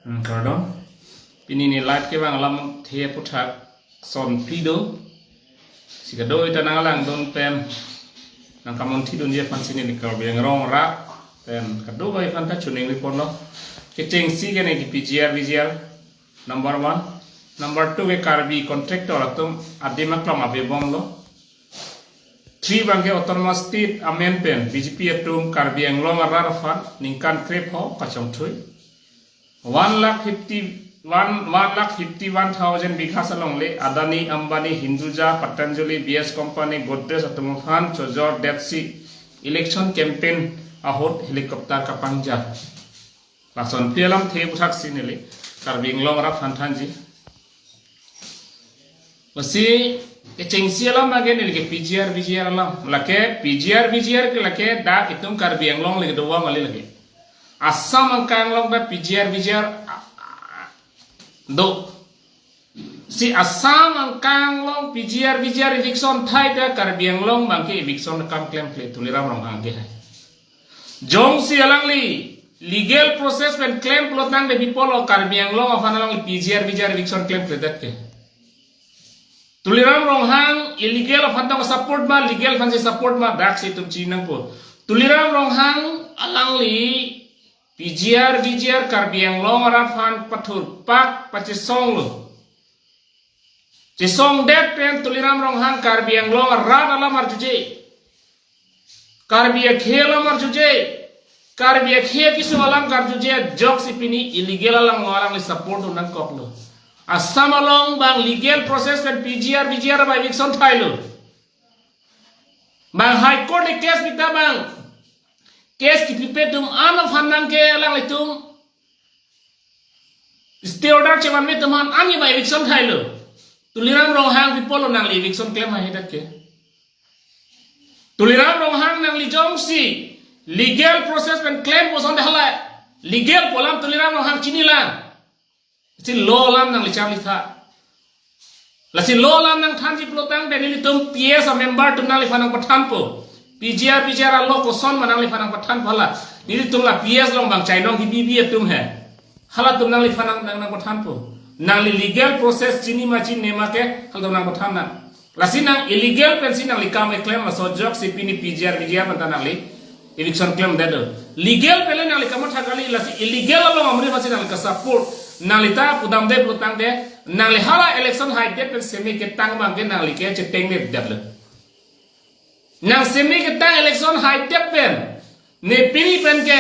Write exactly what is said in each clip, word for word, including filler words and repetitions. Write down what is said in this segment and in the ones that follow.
Hmm, kardom. Pini ne live kevang alamthe aphuthak son phli do. Si kadokave ta nanglangdun pen nangkamunthidunji aphansi ne Karbi Anglong arat pen kadokave aphan ta choningri ponlo. Kechengsi ke ne ke P G R V G R number one. Number two ke Karbi contractor atum adim aklong ave bomlo. Three abangke Autonomous State amen pen B J P atum Karbi Anglong arat aphan ningkan krepho kachongthui. One lakh fifty, one, one lakh fifty-one thousand bighas alongle Adani, Ambani, Hinduja, Patanjali, B S Company, Godrej atum aphan chojordetsi election campaign ahut helicopter kapangja. Lason phli alamthe aphuthak si neli Karbi Anglong arat aphan thanji. Lasi kechengsi alam abangke neli ke P G R V G R alam. Lake P G R V G R ke lake dak itum Karbi Anglong le kedo ma kali lake. Assam angkang along ta P G R V G R, ah, ah, do. Si Assam angkang along P G R V G R eviction thai ta Karbi Anglong abangke eviction kam klemkle Tuliram Ronghang ke hai. Jongsi alangli legal process pen klem pulotangte pi apotlo Karbi Anglong aphan alangli P G R V G R eviction klemkledet ke. Tuliram Ronghang illegal aphan tong support ma, legal aphansi support ma, daksi itum chini nangpo. Tuliram Ronghang alangli P G R V G R Karbi Anglong arat aphan pathurpak pachesonglo. Chesongdet pen Tuliram Ronghang Karbi Anglong arat alam arjuje, Karbi akhei alam arjuje, Karbi akhei akesung alam karjuje ajoksi pini illegal along alangli support dun nangkoklo. Assam along abang legal process pen P G R V G R abang eviction thailo. Abang High Court ne case pita abang, case kipipe atum an aphan nangke alanglitum stay order chevanve atum aphan an abang eviction thailo. Tuliram Ronghang pi apotlo nangli eviction klem haihedet ke. Tuliram Ronghang nangli jongsi legal process pen klem pu asonte hala legal pu alam Tuliram Ronghang chinilang. Si law alam nangli charlitha. Lasi law alam nangthanji pulotangte nelitum P S a member atum nangliphan nangpathanpo. P G R V G R a-law koson ma nangliphan nangpathanpo hala. Nelitum la P S along abang chainong hibibi atum he. Halatum nangliphan nang, nang, nangpathanpo. Nangli legal process chini ma chinine ma ke halatum nangpathan nang. Lasi nang illegal pensi nangli kam keklem laso ajoksi pini P G R V G R aphanta nangli eviction klemdetlo. Legal pen le nangli kamatha kali, lasi illegal along amonit aphansi nangli kasupport. Nangli ta pudamde pulotangte, nangli hala election haidet pen seme ketang abangke nangli ke chetengnedetlo. Nang seme ketang election haidet pen, ne pini pen ke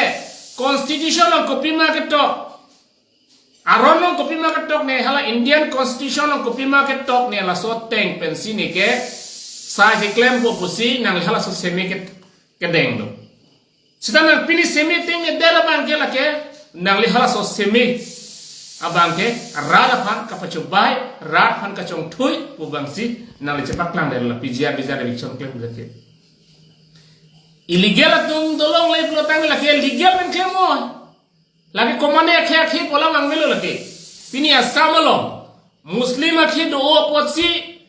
constitution along kopima ketok, aron along kopima ketok, ne hala Indian Constitution along kopima ketok, ne laso ateng pensi ne ke sai keklempo pusi nangli halaso seme ke, kedenglo. Seta nang pini seme tengnedet abangke lake nangli halaso seme abangke rat aphan kapachobai, rat aphan kachongthui pu abangsi nangli chepaklangdetlo la P G R V G R eviction klemdet ke. Illegal atum dolongle pulotang lake legal pen klem oi. Lake komatne akhei akhei pu alam vangvelo lake. Pini Assam along Muslim akhei do apotsi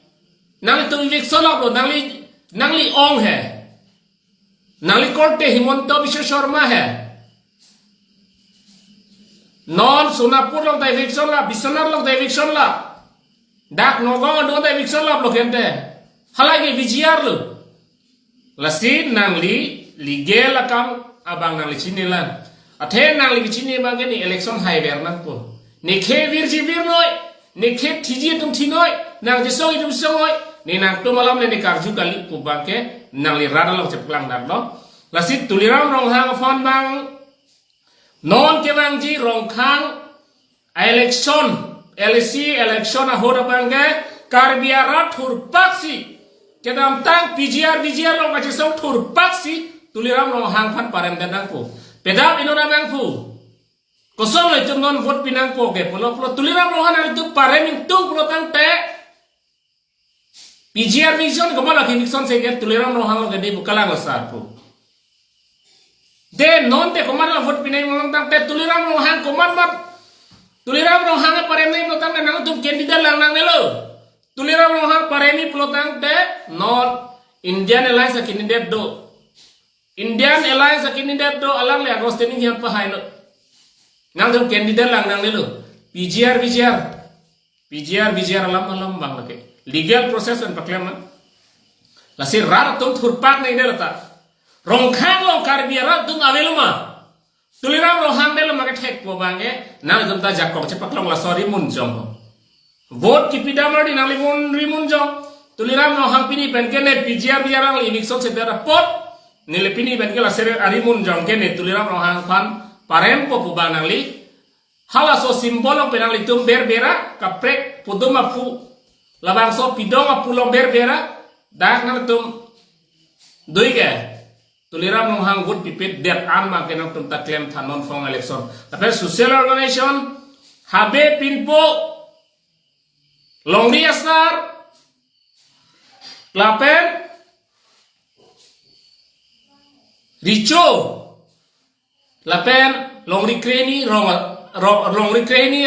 nanglitum eviction lap lo, nangli, nangli ong he. Nangli korte Himanta Biswa Sarma he. Non Sonapur along ta eviction lap, Biswanath along ta eviction lap. Dak Nagaon along ta eviction laplo kente. Halake V G R lo. Lasi nangli legal akam abang nangli chinilang. Athe nangli kechini abangke ne election haiver nangpo. Ne khei virji virnoi, ne khei thiji atum thinoi, nang chesongji atum songnoi, ne nangtum alam le ne karju kali pu abangke nangli rat along chepaklangdetlo. Lasi Tuliram Ronghang aphan abang non kevangji Rongkhang election, L A C election ahut abangke Karbi arat thurpaksi kedamtang P G R V G R along kachesong thurpaksi Tuliram Ronghang aphan paremdet nangpo. Pedap inut abang pu. Kosonlo itum non vote pinangpo ke pulo pulo Tuliram Ronghang nangtum parem ingtung pulotangte P G R V G R komat lake eviction si ke Tuliram Ronghang lo ke di pu kalanglo sar pu. De non te komat lo vote pinanglo tangte Tuliram Ronghang komat mat Tuliram Ronghang paremnei pulotangte nangtum candidate lang nangnelo. Tuliram Ronghang paremji pulotangte non Indian Alliance a-candidate do. Indian Alliance a-candidate do alangle August Tening aphan pahailo. Nangtum candidate lang nangnelo. P G R, V G R. P G R, V G R alam alam abang lake. Legal process pen paklem na. Lasi rat atum thurpak nangji lata. Rongkhang along Karbi arat atum avelo ma? Tuliram Ronghang delo ma kethekpo abangke, nangtum ta jakong chepaklong laso rimunjong. Vote kipidam arni nangli mun rimunjong. Tuliram Ronghang pini penke ne P G R V G R alangli eviction sedet apot, neli pini penke lasi arimunjong ke ne Tuliram Ronghang aphan parempo pu abang nangli. Halaso symbol along pen nanglitum berbera, kaprek pudum aphu, labangso pidong aphu along berbera, dak nangtum dui ke Tuliram Ronghang vote pipedet an abangke nangtum ta klem tha non phone election. Lapen social organization, Habe Pinpo, Longri Asar, lapen Richo, lapen Longri Kreni, Rong, Rong, Longri Kreni,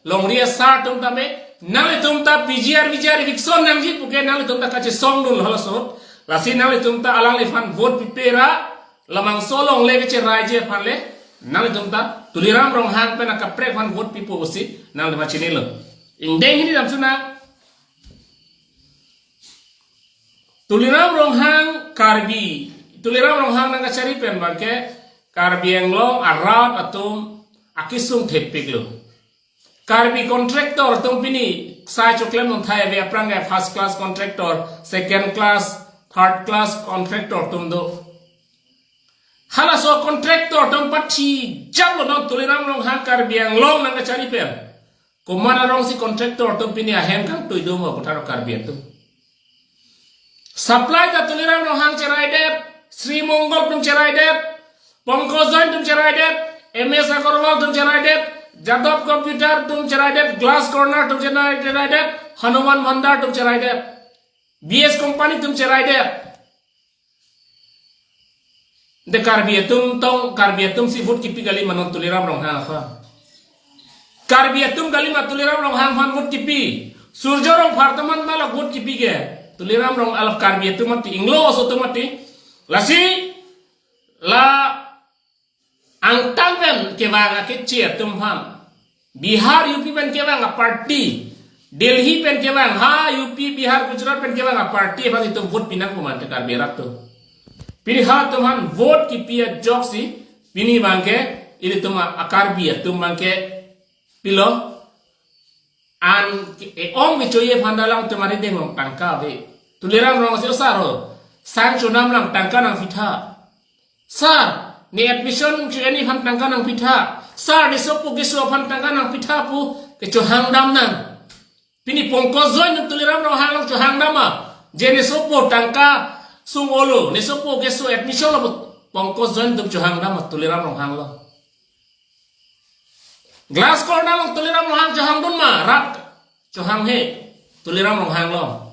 Longri Asar atum tame, nanglitum ta P G R V G R eviction nangji puke nanglitum ta kachesongdun halaso. Lasi nanglitum ta alangliphan vote pipera, labangso along le kecheraiji aphan le, nanglitum ta Tuliram Ronghang pen akaprek aphan vote pipo pusi nanglitum chinilo. Ingdeng hini damsuna, Tuliram Ronghang Karbi, Tuliram Ronghang nangkachari pen abangke Karbi Anglong arat atum akesung thepiklo. Karbi contractor atum pini sai choklem nonthai ave aphrang ke first class contractor, second class, third class contractor atum do. Halaso contractor atum pathi japlo non Tuliram Ronghang Karbi Anglong nangkachari pen. Komat arongsi contractor atum pini ahem kangtui do ma puthot Karbi atum. Supply ta Tuliram Ronghang cheraidet, Sri Mongol atum cheraidet, Pankaj Jain atum cheraidet, M S Agarwal atum cheraidet, Jadov Computer atum cheraidet, Glass Corner atum cheraidet, Hanuman Bhandar atum cheraidet, B S Company atum cheraidet. De Karbi atum tong, Karbi atum si vote kipi kali ma non Tuliram Ronghang aphan? Karbi atum kali ma Tuliram Ronghang aphan vote kipi? Surjo Rongphar atum aphan ma la vote kipi ke? Tuliram Rong, alap Karbi atum mati, inglo aso atum mati. Lasi la angtan pen kevang akeche atum aphan, Bihar, U P pen kevang aparty, Delhi pen kevang, ha, U P, Bihar, Gujarat pen kevang aparty aphan itum vote pinang pu ma te Karbi arat atum? Pini halatum aphan vote kipi ajoksi pini abangke ilitum a-Karbi atum abangke pilo, an ke-ong kechoji aphan ta alangtum arideng along tangka ave. Tuliram Ronghang si, "O sir ho, sang chonam lang tangka nangpitha. Sir, ne admission cho-en aphan tangka nangpitha. Sir, ne sopo keso aphan tangka nangpitha," pu kechohang dam nang. Pini Pankaj Jain atum Tuliram Ronghang along chohang dam ma? Je ne sopo tangka sung-olo, ne sopo keso admission lo pu Pankaj Jain atum chohang dam ma Tuliram Ronghang along? Glass Corner along Tuliram Ronghang chohangdun ma? Rat chohang he Tuliram Ronghang along.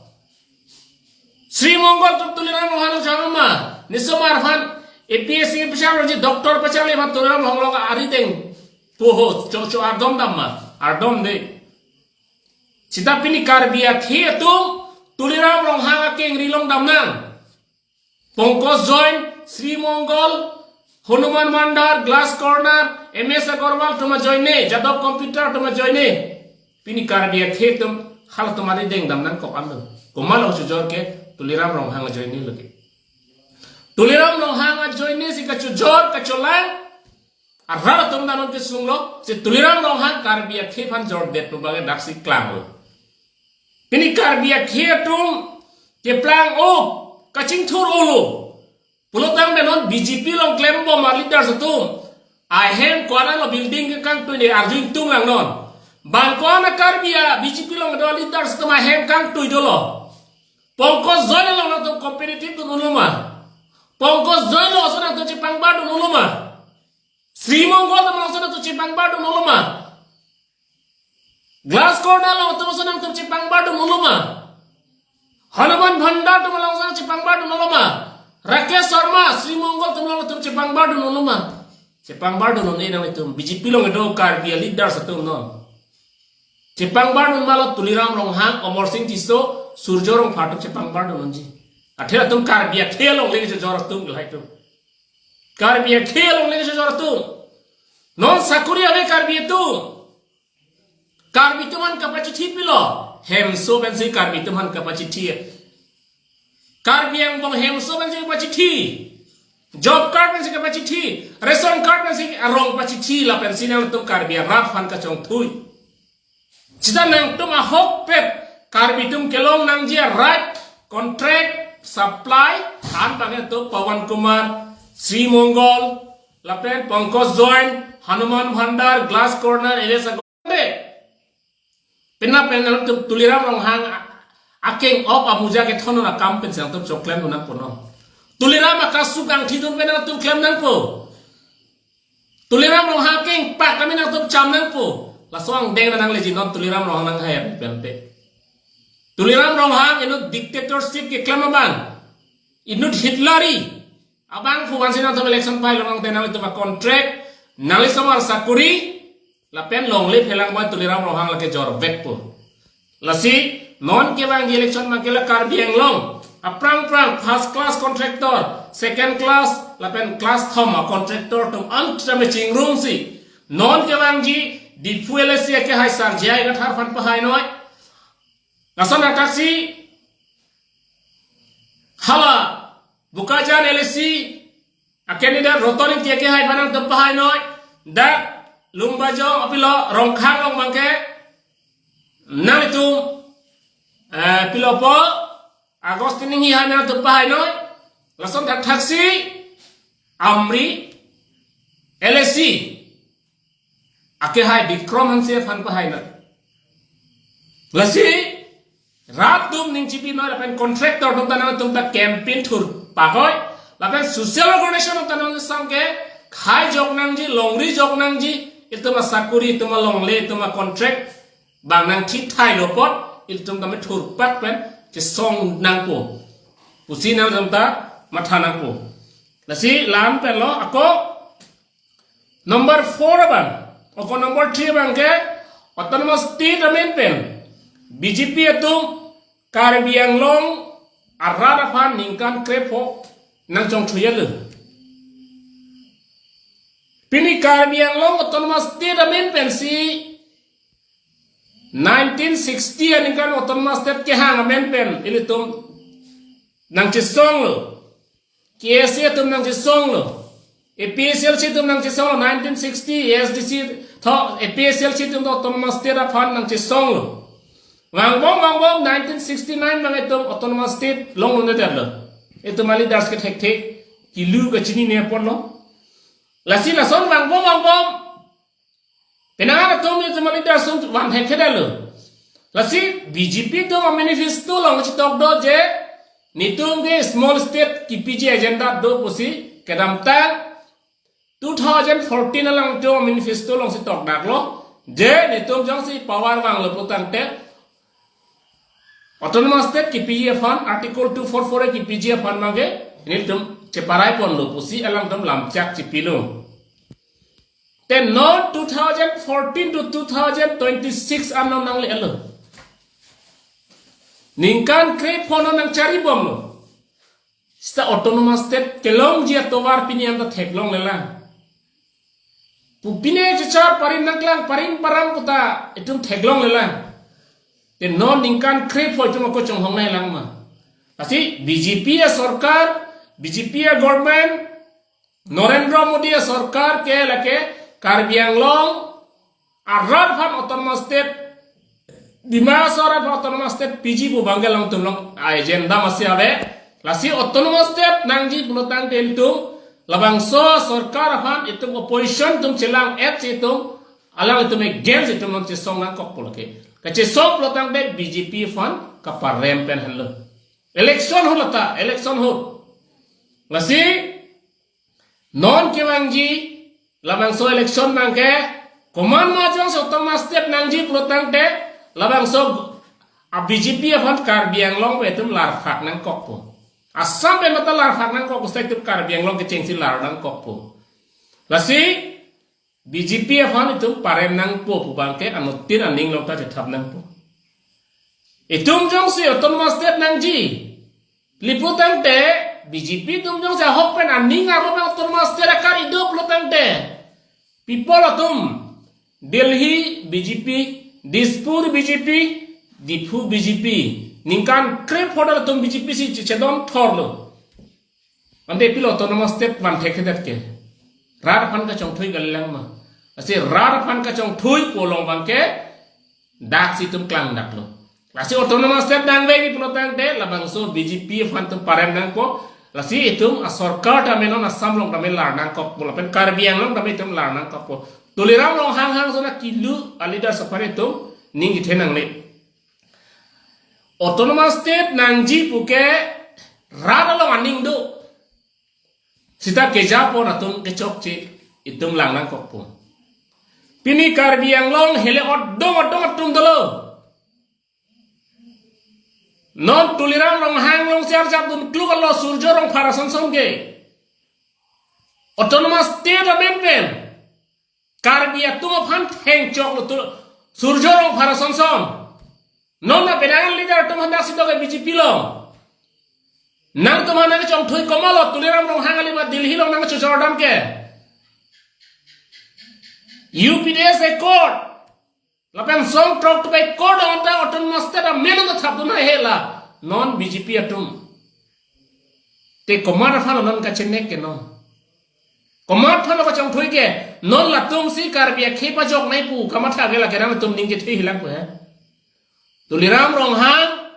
Sri Mongol atum Tuliram Ronghang along chohang ma? Nisomar aphan A P S C pacharji, doctor pacharji aphan Tuliram Ronghang along arideng poho cho cho ardom dam ma? Ardom de. Seta pini Karbi akhei atum Tuliram Ronghang akengri along dam nang. Pankaj Jain, Sri Mongol, Hanuman Bhandar, Glass Corner, M S Agarwal atum ajoine, Jadov Computer atum ajoine. Pini Karbi akhei atum halatum arideng dam nangkok an lo. Komat along chojor ke? Tuliram Ronghang ajoine lo ke. Tuliram Ronghang ajoine si kachojor kacholang arat atum ta non kesunglo, si Tuliram Ronghang Karbi akhei aphan jordet pu abangke daksi klanglo. Pini Karbi akhei atum keplang-o, kachingthur-olo pulotangte non B J P along klembom a-leaders atum ahem ko-an lo building kekangtui ne arju ingtung lang non. Bang ko-an a-Karbi a B J P along do leaders atum ahem kangtui dolo? Pankaj Jain along nangtum competitive dun-un lo ma? Pankaj Jain along ason nangtum chepangbardun-un lo ma? Sri Mongol atum along ason nangtum chepangbardun-un lo ma? Glass Corner along atum ason nangtum chepangbardun-un lo ma? Hanuman Bhandar atum along ason chepangbardun-un lo ma? Rakesh Sharma, Sri Mongol atum along atum chepangbardun-un lo ma? Chepangbardun-un-e nanglitum. B J P along kedo Karbi a-leaders atum non. Chepangbardun ma lo Tuliram Ronghang, Amarsing Tisso, Surjo Rongphar atum chepangbardun-unji. Athe atum Karbi akhei along le kechojor atum ke lahai atum. Karbi akhei along le kechojor atum. Non sakuri ave Karbi atum. Karbi atum aphan kapachithi pilo. Hemso pensi Karbi atum aphan kapachithi. Karbi angbong hemso pensi kapachithi. Job card pensi kapachithi. Ration card pensi arong pachithi lapensi nangtum Karbi arat aphan kachongthui. Sita nangtum ahokpet Karbi atum kelong nangji a-right, contract, supply, an bangke to Pawan Kumar, Sri Mongol, lapen Pankaj Jain, Hanuman Bhandar, Glass Corner, area sa. Penap pen nangtum Tuliram Ronghang a-, akeng ok amuja kethon akam pen si nangtum choklem nang pono. Tuliram akasuk angthidun pen nangtum klem nangpo. Tuliram Ronghang akeng pak kami nangtum cham nangpo. Laso angdeng nangleji non Tuliram Ronghang nanghai pen pe. Tuliram Ronghang inut dictatorship keklem abang. Inut Hitleri. Abang phu vansi nangtum election pai lonang te nanglitum a-contract, nangli somar sakuri, lapen longle phelang bai Tuliram Ronghang lake jor vekpo. Lasi, non kevangji election abangke la Karbi Anglong aphrang phrang first class contractor, second class, lapen class thom a-contractor atum an tame chingrumsi. Non kevangji Diphu L A C akehai Sar J I Kathar aphan pahai noi. Lason ataksi hala Bokajan L A C a-candidate Roton Engti akehai aphan nangtum pahai noi. Dak Lumbajong apilo Rongkhang along abangke nanglitum, eh, pilopo Augustine Enghee hai nangtum pahai noi. Lason dak thaksi Amri L A C akehai Bikram Hanse aphan pahai noi. Lasi rat atum ning chipi noi lapen contractor atum ta nangtum ta campaign thur pakoi. Lapen social organization atum ta nangtum ke khai jok nangji, longri jok nangji, itum asakuri, itum alongle, itum a-contract bang nangthithai lo apot, itum tame thur pak pen chesong nangpo pusi nangtum ta matha nangpo. Lasi lam pen lo ako number four abang, ako number three abangke autonomous state amen pen B J P atum Karbi Anglong arat aphan ningkan krepho nangchongthuya lo. Pini Karbi Anglong autonomous state amen pensi nineteen sixty aningkan autonomous state kehang amen pen ilitum nangchesong lo. K S A atum nangchesong lo. A P H L C atum nangchesong lo, nineteen sixty A S D C tho A P H L C atum autonomous state aphan nangchesong lo. Vangbom vangbom nineteen sixty-nine abang itum autonomous state longlo ne tep lo. Itum a-leaders ke thekthe kilu kachinine apot lo. Lasi lason vangbom vangbom penang atum itum a-leaders atum van thekthe lo. Lasi B J P atum a-manifesto along chitok do je netum ke small state kipiji agenda do pusi kedamtang two thousand fourteen alangtum a-manifesto along chitok daklo je netum jongsi power vanglo putangte autonomous state kipiji aphan, Article two four four A kipiji aphan abangke netum cheparai ponlo pusi alangtum lamchak chipilo. Te non two thousand fourteen to two thousand twenty-six ano nangle-lo. Ningkan krepho non nangcharibomlo. Sita autonomous state kelongji atovar pini anta theklonglelang. Pu pine chechar parim nangklang parim param puta itum theklonglelang. Te non ningkan krepho itum ako chonghong nanglang ma. Lasi B J P a-sorkar, B J P a-government, Narendra Modi a-sorkar ke lake Karbi Anglong arat aphan autonomous state, Dima Hasao arat aphan autonomous state piji pu abangke alangtum along agenda masi ave. Lasi autonomous state nangji pulotangte itum labangso sorkar aphan itum opposition atum chelang-et si itum alanglitum against itum non chesong nangkokpo lake. Kachesong pulotangte B J P aphan kaparem pen henlo. Election ahut lata, election ahut. Lasi non kevangji labangso election abangke komat ma jongsi autonomous state nangji pulotangte labangso a-B J P aphan Karbi Anglong pen itum larphak nangkokpo. Assam pen mata larphak nangkokpo, sita itum Karbi Anglong kechengsi lar nangkokpo. Lasi B J P aphan itum parem nangpo pu abangke anuttin aning along ta chethap nangpo. Itum jongsi autonomous state nangji pulotangte B J P atum jongsi ahok pen aning arlo pen autonomous state akar ido pulotangte People atum Delhi B J P, Dispur B J P, Diphu B J P, ningkan krepho atum B J P si chedon thorlo. Ante pilo autonomous state van thekthedet ke? Rat aphan kachongthui kalilang ma? Lasi rat aphan kachongthui pu along abangke daksi itum klangdaklo. Lasi autonomous state nangvekji pulo tangte labangso B J P aphan itum parem nangpo. Lasi itum asorkar tame non Assam along tame lar nangkokpo lapen Karbi Anglong tame itum lar nangkokpo. Tuliram Ronghang hang sona kilu a-leader aphan itum ning kethe nangne. Autonomous state nangji puke rat along aning do. Seta kejapon atum kechokche itum lang nangkokpo. Pini Karbi Anglong hele odong odong atum dolo. Non Tuliram Ronghang along si arjap dun kluk alo Surjo Rongphar asonson ke. Autonomous state amen pen Karbi atum aphan thengchoklo tu Surjo Rongphar asonson. Non na penang leader atum aphan daksi dok ke B J P along. Nangtum aphan nangchongthui komatlo Tuliram Ronghang kali ma Delhi along nangchojor dam ke? U P D S Accord lapen song throk throk Accord anta autonomous state amen anta thapdun hela non B J P atum. Te komat aphan non kachenek ke non? Komat aphan kachongthui ke? Non latum si Karbi akhei pajok nai pu kamatha ke lake nangtum ning kethe hilang pu he. Tuliram Ronghang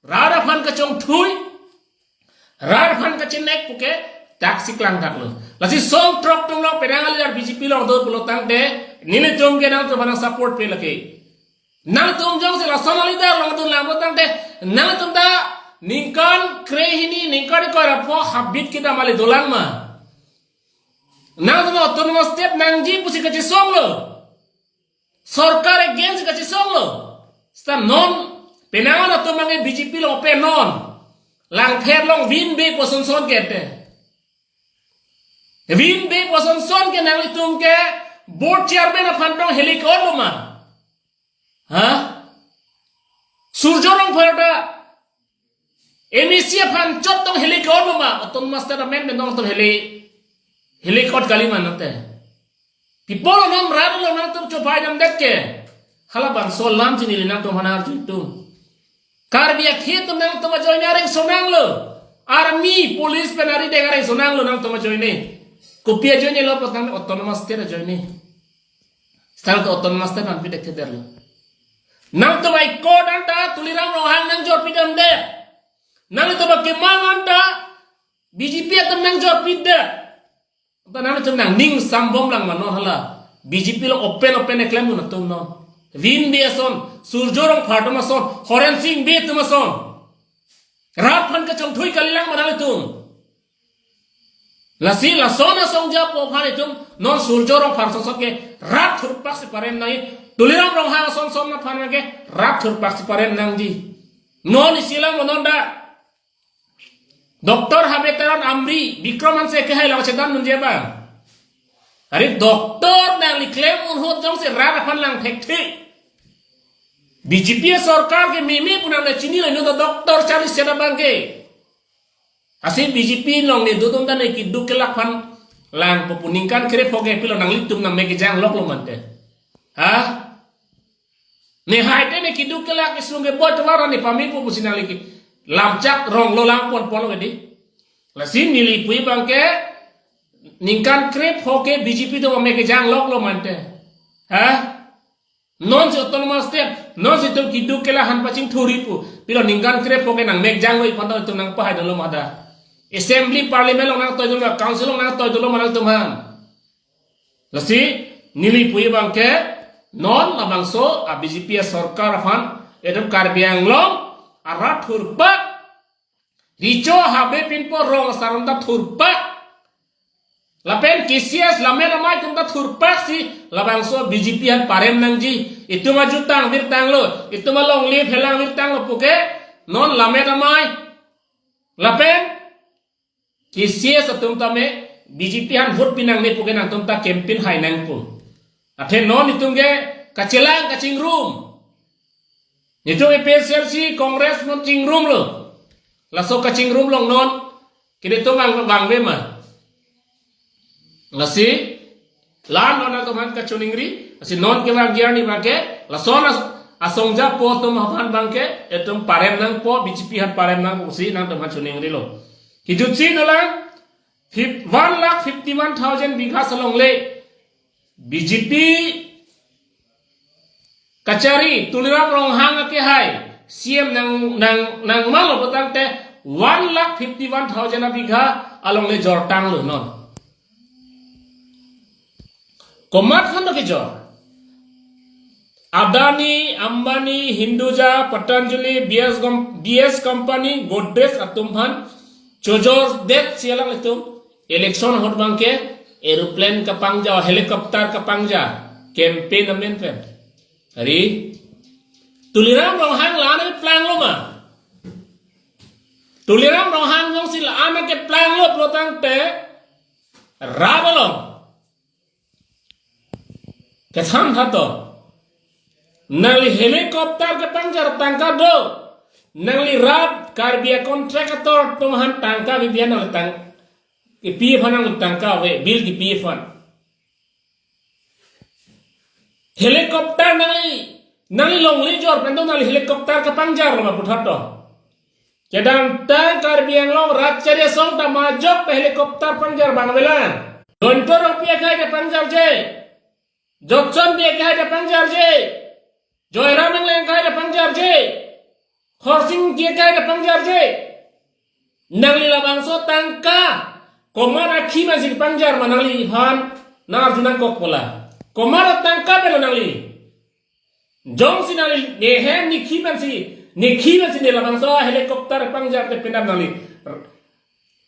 rat aphan kachongthui, rat aphan kachenek puke daksi klangdaklo. Lasi song throk throk along penang leader B J P along do pulo tangte nelitum ke nangtum aphan support pe lake. Nangtum jongsi lason a-leader along dun lang pulo tangte nangtum ta ningkan krehini ningkan ko rapho habit kita mali dolang ma? Nangtum autonomous state nangji pusi kachesonglo. Sorkar against kachesonglo. Seta non penang atum abangke B J P along pen non Langpher along vin be pu asonson ke te. Vin be pu asonson ke nanglitum ke board chairman aphan tong helik on lo ma? Ha? Surjo Rongphar ta M A C aphan chot tong helik on lo ma? Autonomous state amen pen nangtum heli helik ot kali ma nate? People non rat along nangtum chopai damdet ke? Halabangso alam chini nangtum aphan arju itum. Karbi akhei atum nangtum ajoine areng sonanglo. Army, police pen arideng areng sonanglo nangtum ajoine. Kopi ajoinelo pulo tangte autonomous state ajoine. Sekarang to autonomous state nangpi dekthederlo. Nangtum High Court anta Tuliram Ronghang nangjorpi damdet. Nangtum akemang anta B J P atum nangjorpidet. Anta nangtum nangning sambom lang ma non hala? B J P along open open keklem dun atum non. Vin be ason, Surjo Rongphar atum ason, Horen Sing Bey atum ason. Rat aphan kachongthui kalilang ma nanglitum? Lasi lason asong japo aphan itum non Surjo Rongphar asonson ke rat thurpak si parem nangji, Tuliram Ronghang asonson aphan ke rat thurpak si parem nangji. Non isi alam non da Doctor Habe Teron Amri, Bikram Hanse kehai lang chedan dunji abang. Are doctor nangli klem un ahut jongsi rat aphan lang thekthe, B J P sorkar ke meme pu nangli chinilo, non ta doctor charli seta abangke. Lasi B J P along ne dodun ta ne keduk kelak aphan langpo pu ningkan krepho ke pilo nanglitum nangmek kejang loklo mante? Ha? Ne hai te ne keduk kelak isung ke bot wara ne pamepo pusi nangli ke lamchak rong lo lang ponpon lo ke di. Lasi neli pu abangke ningkan krepho ke B J P atum mek kejang loklo mante? Ha? Non si autonomous state, non si itum keduk kelak aphan pachingthurji pu pilo ningkan krepho ke nangmek janglo iphan ta itum nangpahai dolo ma da? Assembly, parliament along nangtoi dolo, council along nangtoi dolo ma nangtum aphan? Lasi neli pu abangke non labangso a B J P sorkar aphan itum Karbi Anglong arat thurpak, Richo Habe pinpo rong asar anta thurpak, lapen K C S Lammet Amei atum ta thurpak si labangso B J P aphan parem nangji. Itum ajutang virtanglo, itum alongle phelang virtanglo puke non Lammet Amei lapen K C S atum tame B J P aphan vote pi nangne puke nangtum ta campaign hai nangpo. Athe non itum ke kachelang kachingrum. Itum A P H L C Congress non chingrumlo. Laso kachingrum along non kilitum vang vangve ma? Lasi La-an lo nangtum aphan kachiningri, lasi non kevangji arni abangke, lason as-, asongja po atum aphan abangke, itum parem nangpo, B J P aphan parem nangpo pusi nangtum aphan chiningrilo. Kijutsi dolang, fif-, one lakh fifty-one thousand bigha alongle, B J P kachari Tuliram Ronghang akehai C M nang, nang, nangmalo pulotangte one lakh fifty-one thousand abigha alongle jortanglo non. Komat aphan do kejor? Adani, Ambani, Hinduja, Patanjali, B S com-, B S Company, Godrej atum aphan chojordetsi alanglitum election ahut abangke aeroplane kapangja, helicopter kapangja, campaign amen pen. Ari, Tuliram Ronghang la-an keplanglo ma? Tuliram Ronghang jongsi la-an keplanglo pulotangte, rat along kethan tha to. Nangli helicopter kepangjar tangka do. Nangli rat Karbi a-contractor atum aphan tangka bibian nangli tang-, kepi aphan nangli tangka ave, bill kepi aphan. Helicopter nangli, nangli longle jor pen do nangli helicopter kepangjarlo ma puthot to. Kedamtang Karbi Anglong rat chari asong ta majok pen helicopter pangjar abang avelang. Joyanta Rongpi akhai ta pangjarje. Jotson Bey akhai ta pangjarje. Joyram Engleng akhai ta pangjarje. Khorsing Bey akhai ta pangjarje. Nangli labangso tangka komat akhi pensi pangjar ma nangliphan, nang arju nangkok pola. Komat atangka pen lo nangli? Jongsi nangli nehem nekhi pensi, nekhi pensi ne labangso helicopter pangjar te penap nangli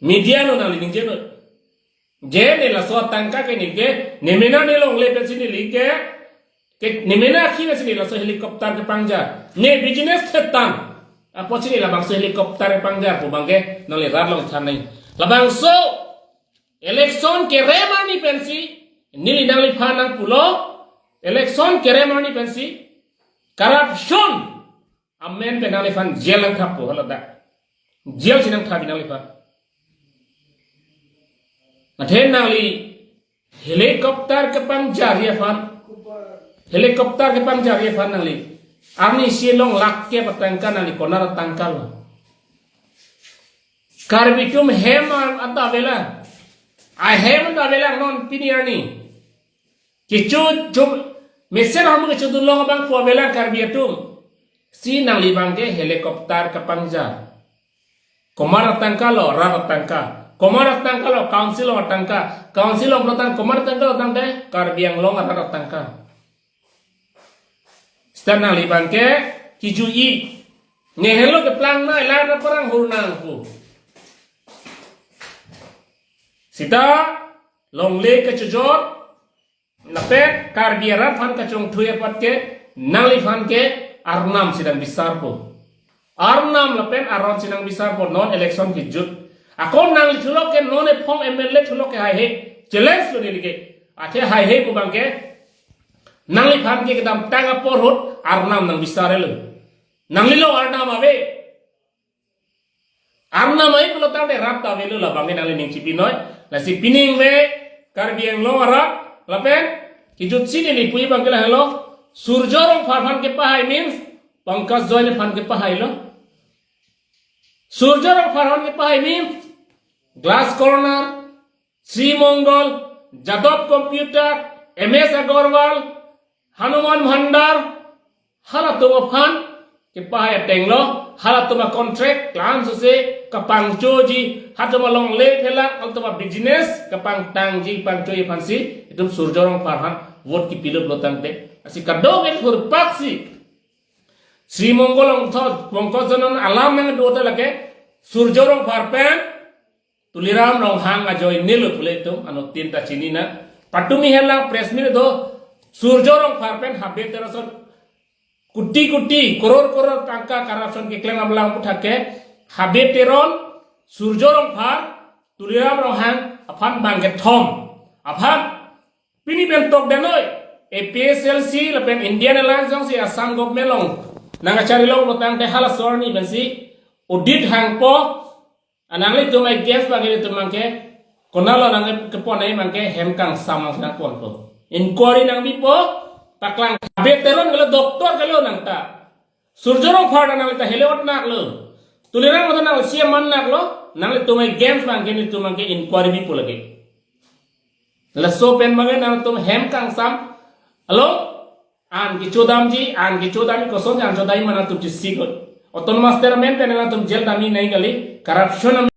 media along nangli ningjenon. Je ne laso atangka ke ne ke, ne mena ne longle pensi neli ke, ke ne mena akhi pensi ne laso helicopter kepangjar. Ne business thetan apotsi ne labangso helicopter kepangjar pu abangke nangli rat along than nang. Labangso election kerem arni pensi, neli nangliphan nangpulo, election kerem arni pensi, corruption amen pen nangliphan jail nangthappo, halo dak. Jail si nangthap nangliphan. Athe nangli helicopter kepangjarji aphan, helicopter kepangjarji aphan nangli arnisi along lakh kep atangka nangli konat atangka lo? Karbi atum hem an anta avelang. Ahem anta avelang non pini arni. Kecho chom mesen ham kechodun long abang pu avelang Karbi atum. Si nangli abangke helicopter kepangjar. Komat atangka lo? Rat atangka. Komat atangka lo? Council atangka. Council along pulotangte komat atangka lo tangte? Karbi Anglong arat atangka. Seta nangli abangke kiju-i. Ne helo keplang nai, la na parang hur nang pu. Seta longle kachojor, lapen Karbi arat aphan kachongthui apot ke, nangliphan ke arnam si nang bisarpo. Arnam lapen aron si nang bisarpo, non election kejut. Ako nangli thulok ke non ephong M L A thulok ke haihe. Challenge lo neli ke. Athe haihe pu abangke nangliphan ke kedamtang apor ahut arnam nang bisarlo. Nangli lo arnam ave. Arnam ave pulotangte rat ta avelo, labangke nangli ning chipinoi. Lasi pining ave Karbi Anglong arat lapen kijutsi neli puji abangke lahelo. Surjo Rongphar aphan kepahai means Pankaj Joy aphan kepahailo. Surjo Rongphar aphan kepahai means Glass Corner, Sri Mongol, Jadov Computer, M S Agarwal, Hanuman Bhandar, halatum aphan kepahai atenglo, halatum a-contract lam suse kapangchoji, halatum alongle phelak, halatum a-business kapangtangji, pangchoji aphansi itum Surjo Rongphar aphan vote kipilo pulotangte. Lasi kadokave thurpaksi Sri Mongol Rongtho, Pankaj Joy non alam nangdo ta lake Surjo Rongphar pen Tuliram Ronghang ajoine lo pule itum anuttin ta chinina. Patumi helang press meet do, Surjo Rongphar pen Habe Teron ason kuti kuti, koror koror tangka corruption keklem abang pu thak ke, Habe Teron, Surjo Rongphar, Tuliram Ronghang aphan bang kethom aphan pini pen tokdenoi, A P H L C lapen Indian Alliance jongsi Assam government along nangkachari long pulotangte halaso arni pensi Udit Hangpo, ananglitum against abang ilitum abangke, konatlo nangkepon ai abangke hem kangsam nang si nangponpo. Inquiry nangbipo, paklang. Abe Teron kalo, doctor kalo nangta. Surjya Rongphar nanglita hele-ot naklo. Tuliram Ronghang nang C M man naklo, nanglitum games abangke nelitum abangke inquiry bipo lake. Laso pen abangke nangtum hem kangsam. Alo, an kechodamji, an kechodamji, kosonsi an chodamji ma nangtum chesiklo. Autonomous chairman pen nangtum jail damji nangji kali, corruption